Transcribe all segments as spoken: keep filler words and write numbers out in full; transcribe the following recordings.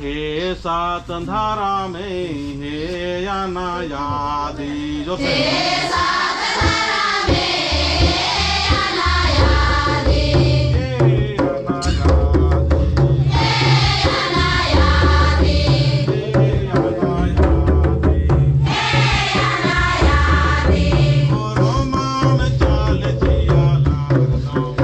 हे सात धरमे हे अनायादी, जोर से। हे सात धरमे हे अनायादी। हे अनायादी। हे अनायादी। हे अनायादी। हे अनायादी। होरमन चाल चिआ लगदम।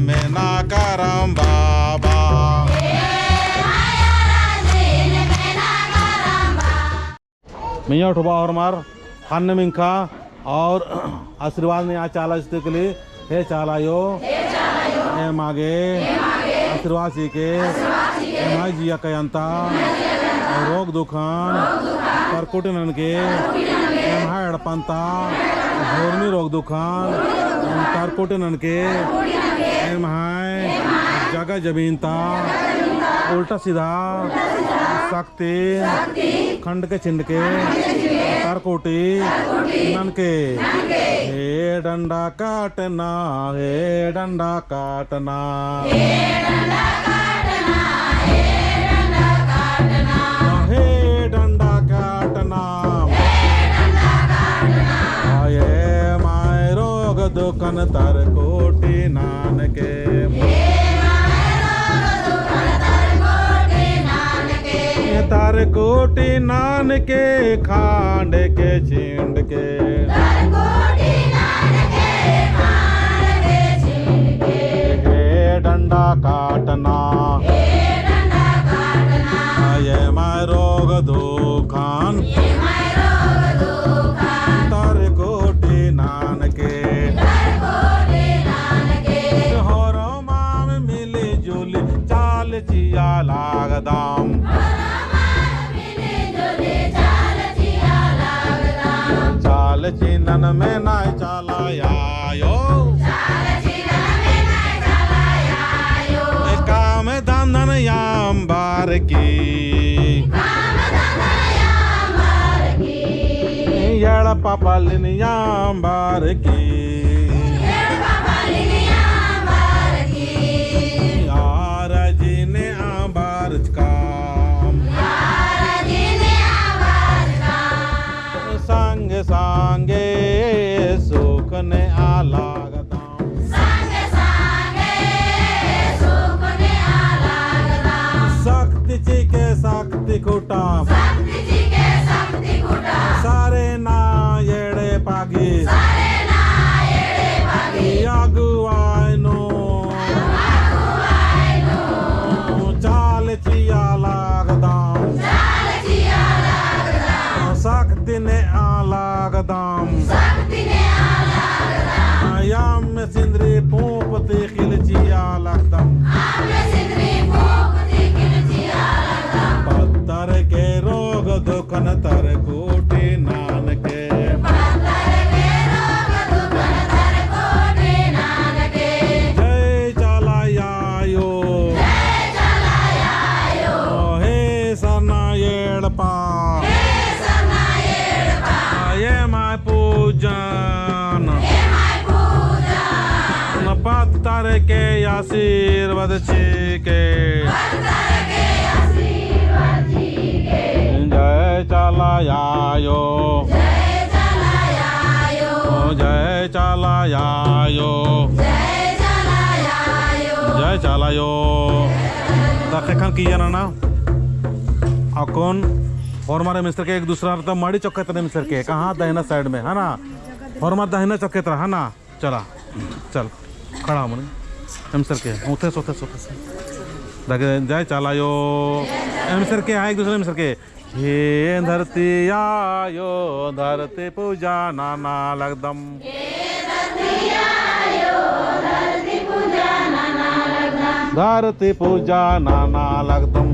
मेना करम बाबा। मइय्याँ उठबआ होरमर ख़न्न मिंख़ा और आशीर्वाद नेआ चाला चिच्चका ले। हे चाला आयो, एमा गे आशीर्वाद चिके, एम्है जिया कयंता रोग दुखन तरकोटी ननके, एम्है एड़पंता होरमी रोग दुखन तरकोटी ननके, एम्है जगह जमीन ता उल्टा सीधा शक्ति तीन खंड के छिंड के तरकोटी ननके। हे डंडा काटना, हे डंडा काटना। हे डंडा काटना। एम्है रोग दुखन तरकोटी ननके। तरकोटी ननके, खंड के छिंड के। हे डंडा काटना। एम्है रोग दुखन तरकोटी ननके। होरमर मिली जुली चाला चिआ लगदम। चाला चिअनन मेना चाला आयो। काम धंधन अम्बरकी। एड़पा पल्लिन अम्बरकी। आरजी नेआ बरचकम। संगे संगे सुख नेआ लगदम। शक्ति चिके शक्ति खुटा। सरना एड़पा गही। अगुवाई नू। चाला चिआ लगदम। शक्ति नेआ लगदम। अम्म सिंदरी पूंप तिख़िल चिआ लगदम। पत्तर के रोग दुखन तरकोटी ननके। जय चाला आयो। हे सरना एड़पा। एम्है पूजन। पत्तर के आशीर्वाद चिके। जय चाला आयो। जय चाला आयो। जय चाला आयो। तखे ख़न्न किया ना ना। अक्कुन होरमर एम एसर के एक दूसरा तो मड़ी चोखे तने एम एसर के। कहाँ? दहिना side में, है ना? होरमर दहिना चोखे तरह, है ना? चला, चल, खड़ा मने। एम एसर के, उठे से, उठे से, उठे से। देखे, जय चाला आयो। एम एसर के, हाँ, एक दूसरा एम एसर के। हे धरती आयो, धरती पूजा नना लगदम। धरती पूजा नना लगदम।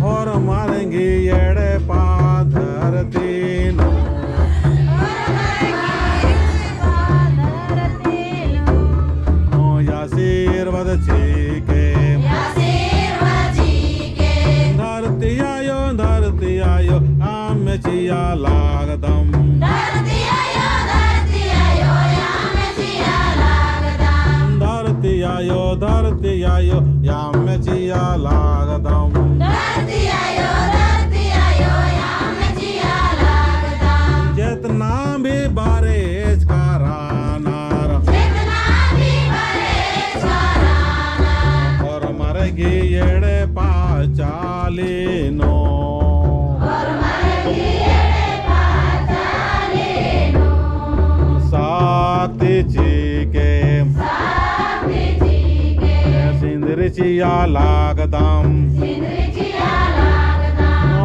होरमर गही एड़पा धरती नू। आशीर्वाद चिके। धरती आयो, धरती आयो, अम्म चिआ लगदम। धरती आयो, धरती आयो, अम्म चिआ लगदम। धरती आयो, धरती आयो, अम्म चिआ लगदम। धरती आयो, धरती आयो, अम्म चिआ लगदम। जेतना भी बरचका रअनर। जेतना भी बरचका रअनर। होरमर गही एड़पा चाली नू। शक्ति चिके। चिआ लगदम।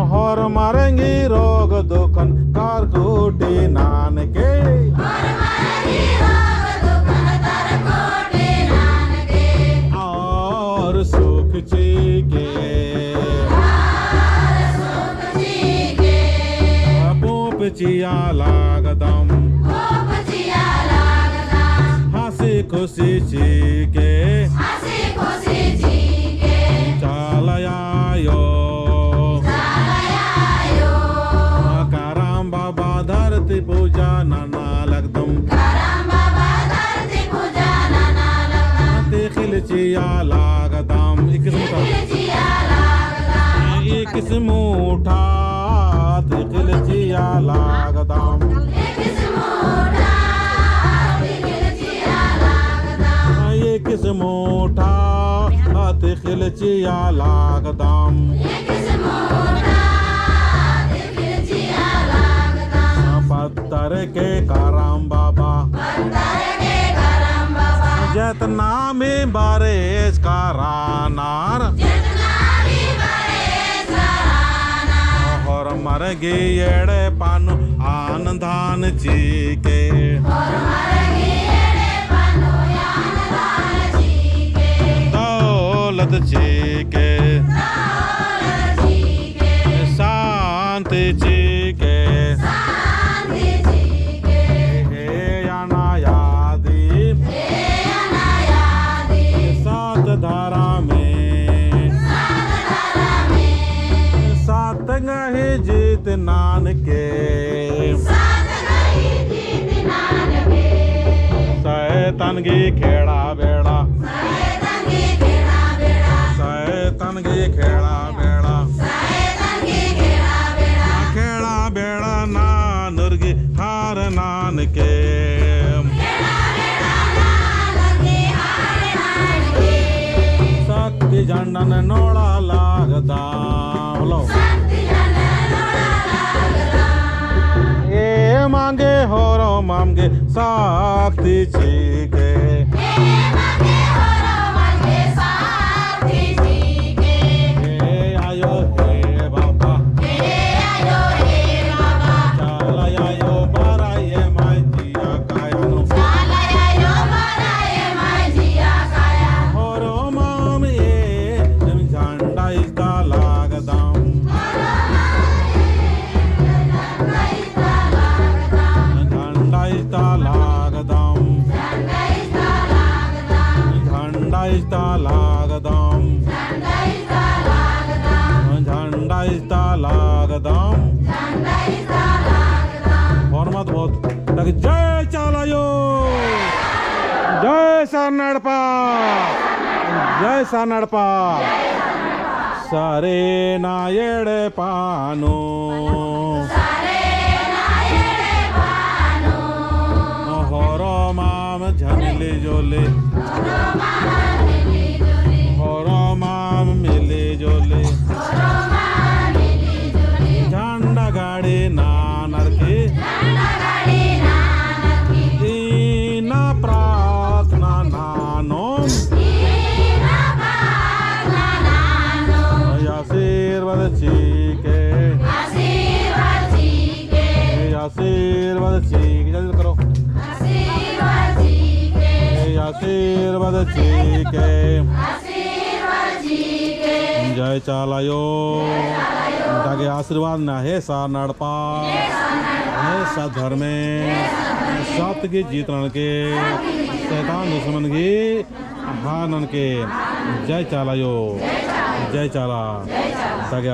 होरमर गही रोग दुखन करकुटी ननके। और सुख चिके। पोप चिआ लगदम। हँसी खुशी चिके। चाला आयो। करम बाबा धरती पूजा नना लगदम। तिख़िल चिआ लगदम। इक्कीस मुठा। इक्कीस मुठा तिख़िल चिआ लगदम। इक्कीस मुठा तिख़िल चिआ लगदम। पत्तर के करम बाबा। जेतना भी बरचकर रअनर। होरमर गही एड़पा नू अन्न धन चिके। दौलत चिके। शांति चिके। हे अनायादी। सत धरमे। सत गही जीत ननके। सैतान गही खेड़ा बेड़ा। सैतान गही खेड़ा बेड़ा। खेड़ा बेड़ा ननर गही हार ननके। शक्ति झंडन नोड़ा लगदम। बोलो। एमा गे होरमर गे शक्ति चिके। हे आयो हे बाबा। चाला आयो बरआ एमा जिया काया नू। होरमर एम झंडा इजता लगदम। झंडा इजता लगदम। झंडा इजता लगदम। झंडा इजता लगदम। होरमत बहुत। तक जय चाला आयो। जय सरना एड़पा। जय सरना एड़पा। सरेना एड़पा नू। होरमर झन मिली जुली। होरमर मिली जुली। झंडा गाड़ी ननर की। इन्ना प्रार्थना ननोम। आशीर्वाद चिके। आशीर्वाद चिके। जल्दी करो। आशीर्वाद चिके। जय चाला आयो। ताकि आशीर्वाद ना हे सरना एड़पा। हे सत धर्मे। सत गही जीत ननके। शैतान दुश्मन गही हार ननके। जय चाला आयो। जय चाला। ताकि